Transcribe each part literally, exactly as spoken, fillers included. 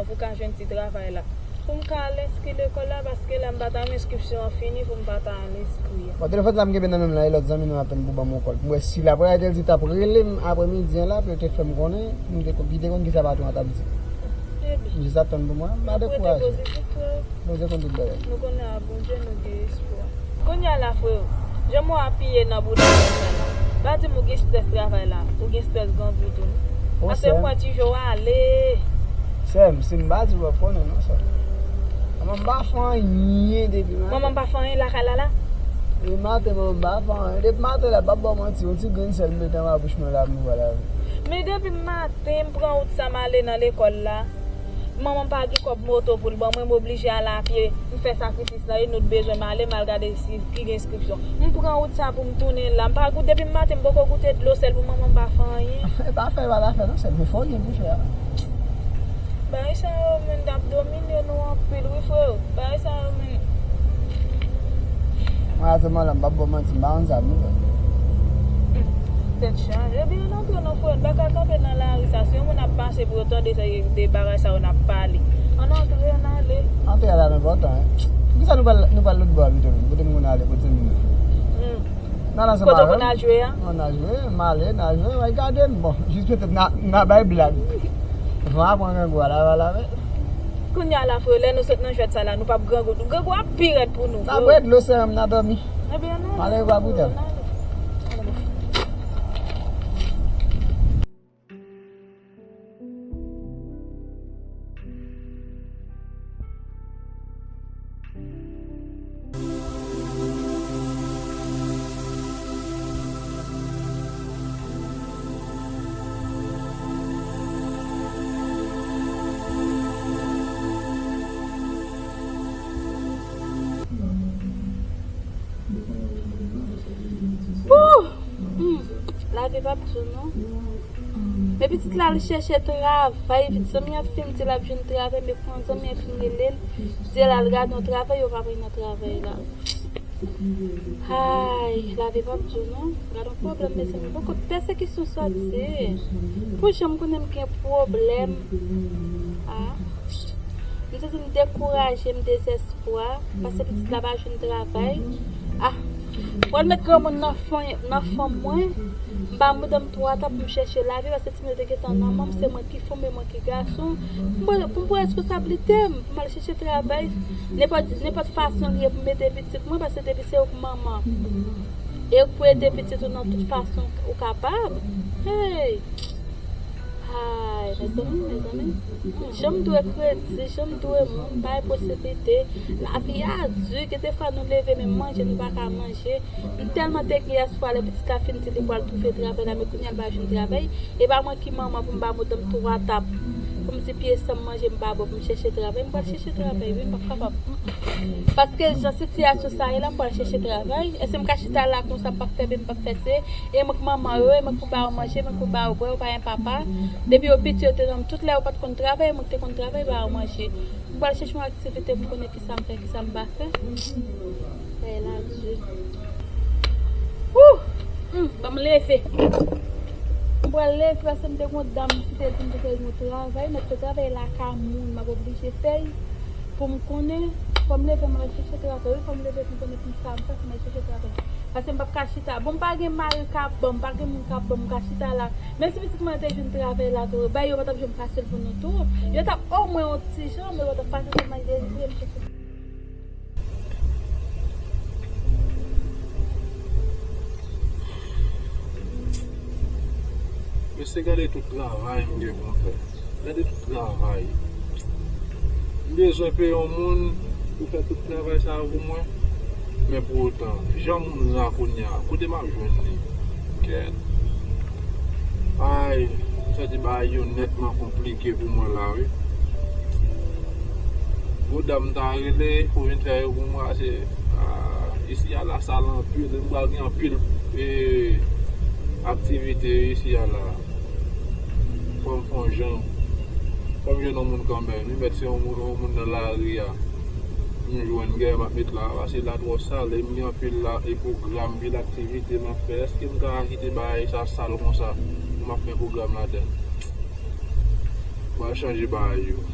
Pou ka jwenn ti travay la. Pou m ka al enskri lekòl la, paske la m pa ta renmen enskripsyon an fini pou m pa ta al enskri. Bon, telefòn sa m kenbe nan men m la, e lòt zanmi nou apèn pou ban m yon kòl. Pou m wè si l ap rete, l di t ap rele m aprèmidi an la, pou yo te fè m konnen, m te, li te konn kisa patwon an t ap di. Ebyen. M jis ap tann pou mwen, m pa dekouraje. Poze konn tout bagay. Nou konnen a Bondye, nou gen espwa. Kounye a la, freo, jan mwen apiye nan bouda konsa la, pa di m ou gen strès travay la, ou gen strès grangou tou. Paske m wè ti jo ale. Sè m, si m pa di w, w ap konnen non, sè m. Manman m pa fè anyen depi maten. Manman m pa fè anyen lakay la la? Depi maten, manman m pa fè anyen. Depi maten la, m p ap ba w manti, yon ti grenn sèl m mete anba bouch mwen la pou m wè lavi. Men depi maten, m pran wout sa m ale nan lekòl la. Manman m pa gen kòb moto pou l ban mwen, m oblije al apye. M fè sakrifis la, e nou t bezwen m ale, m al gade si ki gen enskripsyon. M pran wout sa pou m tounen la. M pa goute, depi maten m poko goute dlo sèl pou manman m pa fè anyen. E pa fè, e pa ta fè non, sèl, men fò w gen pou fè a. Bagay sa yo, menm, t ap domine nou anpil, wi, freo. Bagay sa yo, menm. Mwen, atèman la, m p ap ba w manti, m pa konn sa m vle. Tèt chaje. Ebyen, ann antre non, freo, n pa ka kanpe nan lari sa. Si yon moun ap pase pou yo tande sa, de bagay sa yo n ap pale. Ann antre, ann ale. Antre a la, men enpòtan, hein. Poukisa nou pral, nou pral lòt bò a pito, menm? Kote nou konn ale, kote nou? Hmm. N al ansanm avè m. Kote w konn al jwe a? Ann al jwe, m ale, n al jwe, w al gade m. Bon, jis petèt n a, n a bay blag. Van ap pran grangou a la, la, la, men. Kounye a la, freo, lè nou sot nan jwèt sa la, nou p ap grangou. Grangou ap pi rèd pou nou, freo. N a bwè dlo, sè m, n a dòmi. Ebyen, ann ale. M ale bwè boutèl. Pouh! Hmm. Lavi p ap di w non. Men pitit la al chèche travay, pitit zanmi an fin di l ap jwenn travay, men pou yon zanmi an fin rele l, di l al gade yon travay, yo pa pran nan travay la. Ay, lavi p ap di w non. Gade yon pwoblèm, mezanmi. Poko pèsekisyon sòti. Pou jan m konnen m gen pwoblèm. Ah. M santi m dekouraje, m dezespwa, paske pitit la pa jwenn travay. Ah, pral met granmoun nan fon, nan fon mwen. M ba mouda m twa tan pou m chèche lavi, paske timoun yo te gentan nan men m, se mwen ki fanm e mwen ki gason. Pou m pran, pou m pran responsablite m, pou m al chèche travay. Nenpòt, nenpòt fason li ye pou m ede pitit mwen, paske depi se ou k manman, e ou k pou ede pitit ou nan tout fason ou kapab. Hey! Ay, mezanmi, mezanmi. Jan m dwe kredi, jan m dwe moun, bay posiblite. Lavi a di, gen defwa nou leve, men manje nou pa ka manje. M tèlman te gen espwa lè pitit la fin di li pral twouve travay la, men kounye a l pa jwenn travay. E pa mwen ki manman pou m ba mouda m twa tap. Pou m di pye san m manje m pa bon, pou m chèche travay. M pral chèche travay, wi, m p ap kapab. Mm, mm. Paske jan sitiyasyon sa ye la, m pral chèche travay. Èske m ka chita la konsa, m p ap fè byen, m p ap fè se? E mwen k manman yo, e mwen k pou ba yo manje, e mwen k pou ba yo bwè, yo pa gen papa. Depi yo piti, yo te nan m. Tout lè yo pa t konn travay, e mwen k te konn travay, ba yo manje. M pral chèche yon aktivite pou m konnen kisa m fè, kisa m pa fè. Bagay la di. Wouh! Hmm, ban m leve. M pral leve paske m te gen yon dam ki te di m pou fè yon travay, m ap fè travay lakay moun, m ap oblije fè l pou m konnen. Fò m leve, m al chèche travay, wi, fò m leve pou m konnen pou m sa m fè, fò m al chèche travay. Paske m p ap ka chita. Bon, m pa gen mari k ap ban m, m pa gen moun k ap ban m, m ka chita la. Menm si pitit mwen te jwenn travay la tou, bagay yo pa t ap janm fasil pou nou tou. Yo t ap omwen yon ti jan, men yo pa t ap fasil pou mwen dezoubliye m chèche. Mesye, gade tout travay m gen pou m fè. Gade tout travay. M bezwen peye yon moun pou fè tout travay sa yo pou mwen. Men pou otan, jan moun la kounye a, kote m ap jwenn li? Kèt. Ay, m santi bagay yo nètman konplike pou mwen la, wi. Gwo dam ta rele pou vin fè yo pou mwen, se, ah, isi a la sal anpil, m pral gen anpil, eh, aktivite isi a la. Fò m fè yon jan. Fò m jwenn yon moun kanmenm. Li mèt se yon moun, yon moun nan lari a. M jwenn, gade m ap met la, paske la twò sal, e m gen anpil la, e pwogram, anpil aktivite m ap fè. Èske m ka kite bagay sa sal konsa? M ap fè pwogram ladan. M pral chanje bagay yo.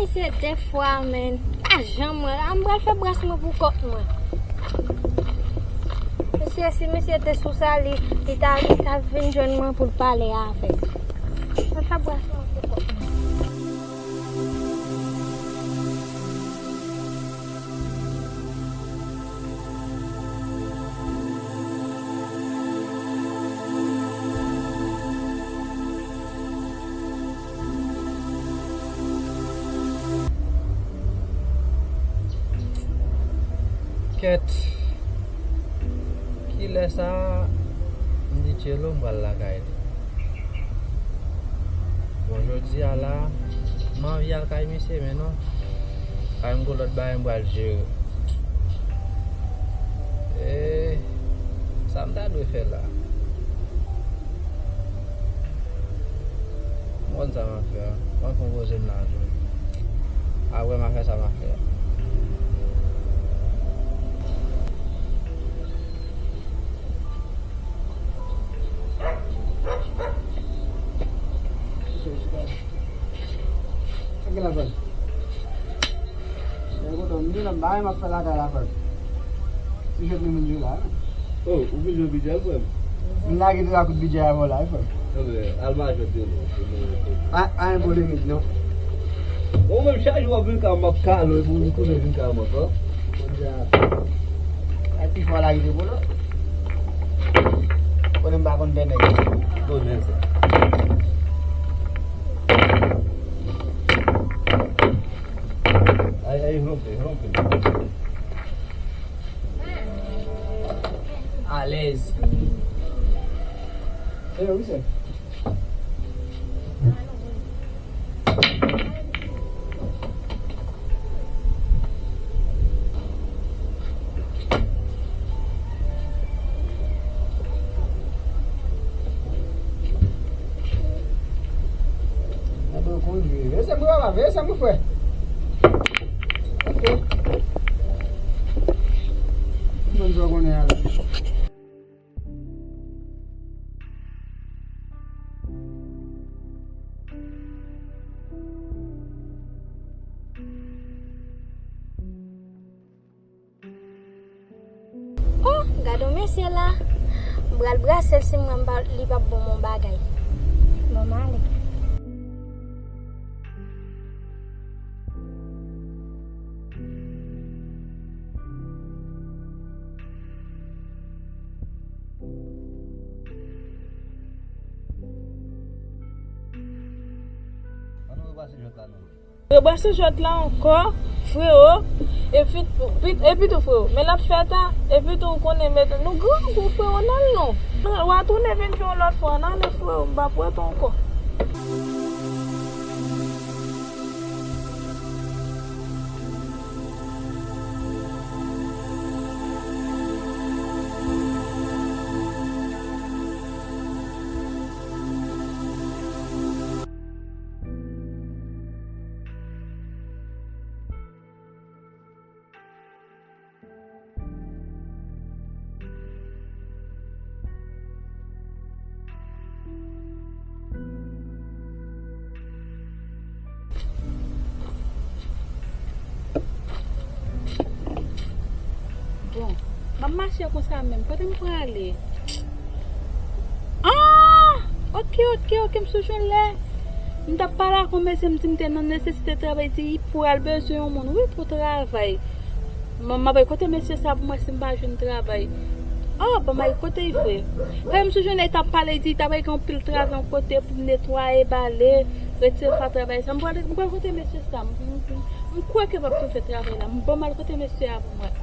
Mesye, de fwa, men. Pa janm wè. A, m pral fè bras mwen pou kòk mwen. Mesye, si mesye te sou sa, li, li ta, li ta vin jwenn mwen pou l pale avè m. Mwen fè bras mwen pou kòk mwen. Kèt. Kilè sa a? M di Tchelo m pral lakay li. Bon, jodi a la, m anvi al kay misye, men non. Kay m gon lòt bagay m pral jere. E, sa m ta dwe fè la? M konn sa m ap fè a. M ap konpoze m la tou. Apre m a fè sa m ap fè a. Sa gen la, frè m? Lè kontan, m di nan bagay m ap fè lakay la, frè m. Ti jwèt li menm jwe la, non? Oh, ou vin jwe bidjè, frè m? M lage de la kout bidjè avè w la, wi, frè m. Anben, al majè de nou. Pa, pa gen pwolemik, non. Bon, menm chak jou w ap vin kay mwen, m ap kale w, epi w tounen vin kay mwen ankò. Kounye a, ay pi fò lage de pou nou. Konnen m pa konn fè nèg. Konnen sa. Ay, ay, rompe, rompe. Alèz. E, wi, sè. Veye sè mwen, papa, veye sè mwen, frè. Ok. Mwen sa konnen a la. Oh, gade yon mesye la. M pral brase l, si m wè m pa, li p ap ban m yon bagay. Bon, m ale. Ann nou repase jwèt la, non. Rebrase jwèt la ankò, freo. Epi, epi, epi tou, freo. Men l ap fèt a, epi tou, ou konnen, men nou grangou, freo, n al non. W a tounen vin jwe yon lòt fwa, n ale, freo, m p ap wè tou ankò. Bon, m ap mache konsa menm. Kote m prale? Ah! Ok, ok, ok, m sonje yon lè. M t ap pale ak yon mesye, m di m te nan nesesite travay, di li pral bezwen yon moun, wi, pou travay. M, m ap al kote mesye sa pou mwen si m pa jwenn travay. Ah, ban m al kote l vre. Paske m sonje yon lè li t ap pale, li di li t ap al gen anpil travay yon kote pou netwaye, bale, retire fatra, bagay sa. M pral, m pral kote mesye sa. M, m, m, m kwè ke m ap twouve travay la. M, ban m al kote mesye a pou mwen.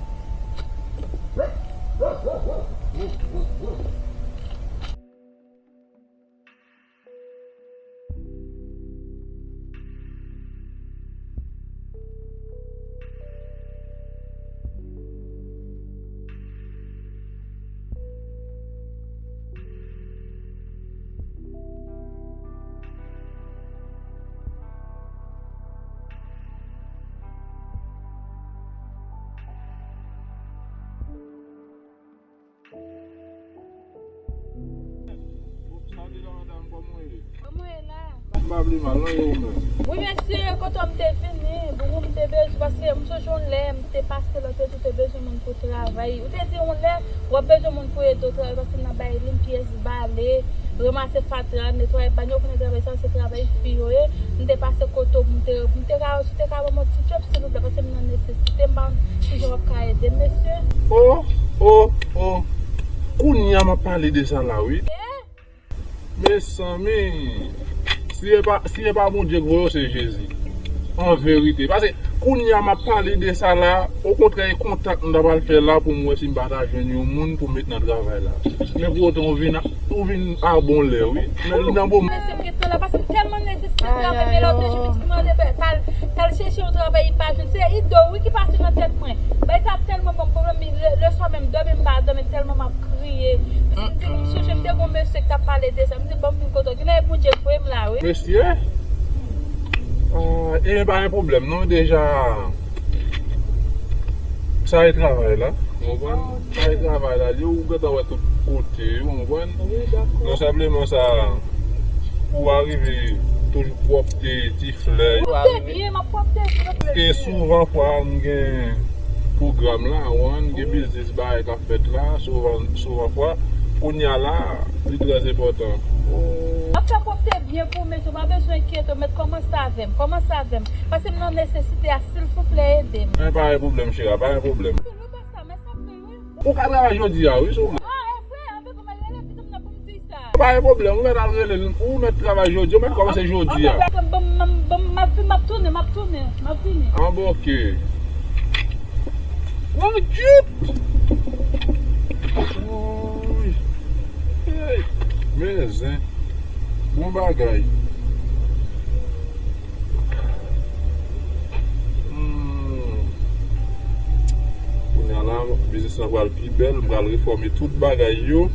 Kòman w ye? Kòman w ye la? M pa pi mal, non, e ou menm? Wi, mesye, kote w m te vini, boubou, m te bezwen, paske m sonje yon lè, m te pase lòt, ou te bezwen moun pou travay. Ou te di yon lè, w ap bezwen moun pou ede w travay, paske m nan bay linpyès, bale, ranmase fatra, netwaye banyo, ou konnen travay sa, se travay fi yo ye. M te pase kote w, m te, m te ka, si w te ka ban m yon ti djòb, silvouplè, paske m nan nesesite, m pa konn kijan w ap ka ede m, mesye. Oh, oh, oh. Kounye a m ap pale de sa la, wi. Eh? Mezanmi, si e pa, si e pa Bondye k voye w, se Jezi. An verite. Paske kounye a m ap pale de sa la, okontrè, e kontak m ta pral fè la pou m wè si m pa ta jwenn yon moun pou m met nan travay la. Men pou otan, ou vin a, ou vin a bon lè, wi. Men nan bon. Mesye, m gen tan la, paske m tèlman nesesite travay, men lòt jou, pitit mwen, te fè, t al, t al chèche yon travay, li pa jwenn. Se ide w, wi, ki pase nan tèt mwen. Bay sa ap tèlman ban m pwoblèm, le, le swa menm, dòmi m pa dòmi, tèlman m ap kriye. Paske m di, m sonje m te gon mesye ki t ap pale de sa. M di, bon, m vin kote w. Genlè e Bondye k voye m la, wi. Mesye? Ah, e pa gen pwoblèm, non, deja. Sa e travay la, ou konprann? Sa e travay la, li ou gentan wè tout kote, ou konprann? Wi, dakò. Non senpleman sa, pou w arive toujou pwòpte, ti flè. Pwòpte byen, m ap pwòpte byen. E souvan fwa, m gen pwogram la, ou konprann, gen biznis bagay k ap fèt la, souvan, souvan fwa, kounye a la, li trè enpòtan. M ap fè pwòpte byen pou w, mesye, w pa bezwen enkyete w, mèt kòmanse avè m, kòmanse avè m. Paske m nan nesesite a, silvouplè, ede m. Men pa gen pwoblèm, cheri, pa gen pwoblèm. Wi, wi, pastè, mèsi anpil, wi. Ou ka travay jodi a, wi, si w vle. Ah, e vre, anben, kòman rele pitit mwen pou m di sa? Pa gen pwoblèm, ou mèt al rele l, ou mèt travay jodi, ou mèt kòmanse jodi a. Anben, m, m, m, m ap vin, m ap tounen, m ap tounen, m ap vini. Anben, oke. Nan djip! Wouy! Hey! Men zen. Bon bagay. Hmm. Kounye a la, biznis lan pral pi bèl, m pral refòme tout bagay yo.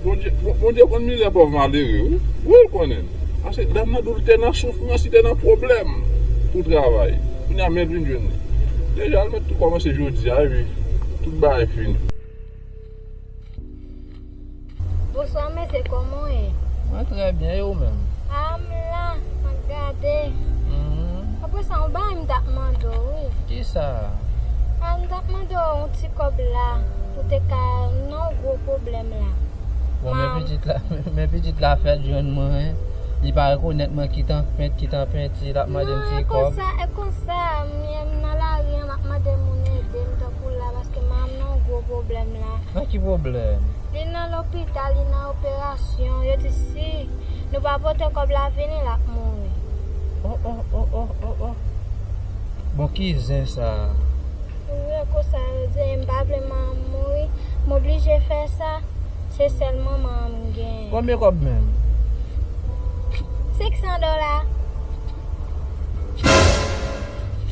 Bondye, Bon-, Bondye konn mizè pòv malere, wi. Wi, l konnen. Paske dam nan di w li te nan soufrans, li te nan pwoblèm pou travay. Kounye a, men l vin jwenn li. Deja, l mèt tou kòmanse jodi a, epi tout bagay fini. Bonswa, mesye, kòman w ye? Mwen trè byen, e ou menm? A, m la, m ap gade. Mhm. Apre sa, yon bagay m t ap mande w, wi. Kisa? A, m t ap mande w yon ti kòb la, pou te ka nan yon gwo pwoblèm la. Bon, men pitit la, men pitit la fèt jwenn mwen, li pa rekonèt mwen ki tanpent, ki tanpenti, l ap mande m ti kòb. Non, e konsa, e konsa, m ye, m nan lari an, m ap mande moun ede m tankou la, paske manman m nan yon gwo pwoblèm la. Nan ki pwoblèm? Li nan lopital, li nan operasyon. Yo di si nou pa pote kòb la vini, l ap mouri. Oh, oh, oh, oh, oh, oh. Bon, ki zen sa? Wi, konsa yo di, m pa vle manman m mouri. M oblije fè sa. Se sèl manman m genyen. Konbyen kòb menm? Senk san dola.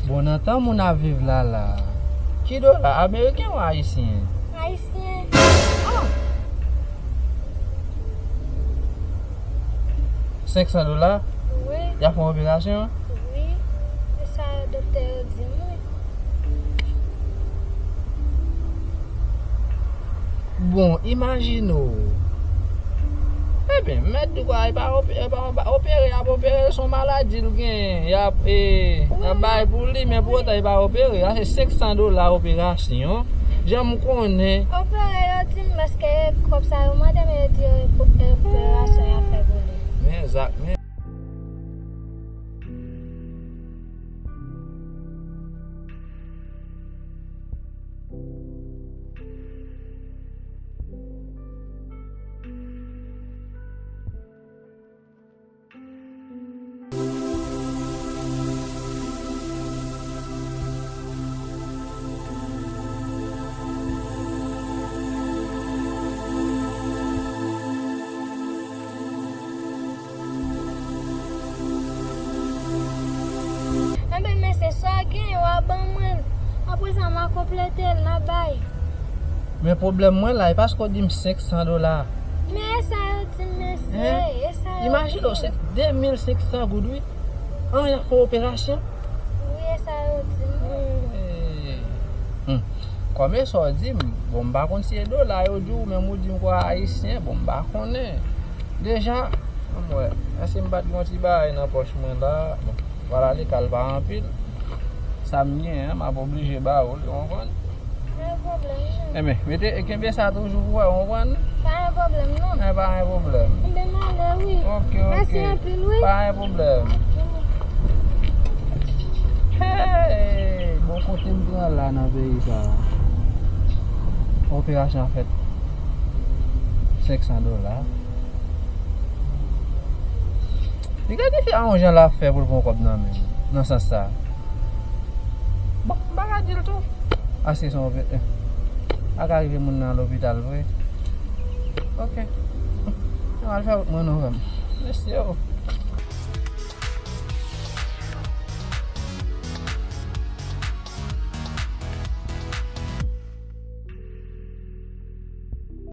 Bon, nan tan moun ap viv la la, ki dola, ameriken ou ayisyen? Ayisyen. Ah! Senk san dola? Wi. Y ap fè yon operasyon? Wi. Se sa doktè yo di m, wi. Bon, imajine w. Ebyen, mèt di w a, e pa ope-, e pa, pa opere, y ap opere, se yon maladi l gen. Y ap, e, y ap bay pou li, men pou otan, e pa opere. A se senk san dola operasyon. Jan m konnen. Opere, yo di m, paske kòb sa yo mande m, yo di yo, e, operasyon y ap fè pou li. Men zak, men. Enben, mesye, sa w genyen, w a ban mwen l. Apre sa, m a konplete l, m a bay. Men pwoblèm mwen la, e paske w di m senk san dola. Men e sa yo di m, mesye, e sa yo di m. Imajine w, se de mil senk san goud, wi. An, y ap fè operasyon. Wi, e sa yo di m. Hey. Hmm. Kòm e sa w di m, bon, m pa konn si e dola yo di w, menm ou di m kwa ayisyen, bon, m pa konnen. Deja, ann wè, èske m pa t gen yon ti bagay nan pòch mwen la? Bon, vwala, li kal pa anpil. Sa m gen an, m ap oblije ba ou l, ou konprann? Pa gen pwoblèm, non. Enben, mete, kenbe sa toujou pou wè, ou konprann? Pa gen pwoblèm, non. Enben, pa gen pwoblèm. Enben, m ale, wi. Ok, ok. Mèsi anpil, wi. Pa gen pwoblèm. Hey! Bon, kote m pran la nan peyi sa a? Operasyon ap fèt senk san dola. Li ka di se a yon jan l ap fè pou l pran kòb nan men m, nan sans sa. Bon, m pa ka di l tou. Aske se yon ope-, eh. A ka rive moun nan lopital vre. Ok. Mwen al fè wout mwen non, frè m. Mesye o.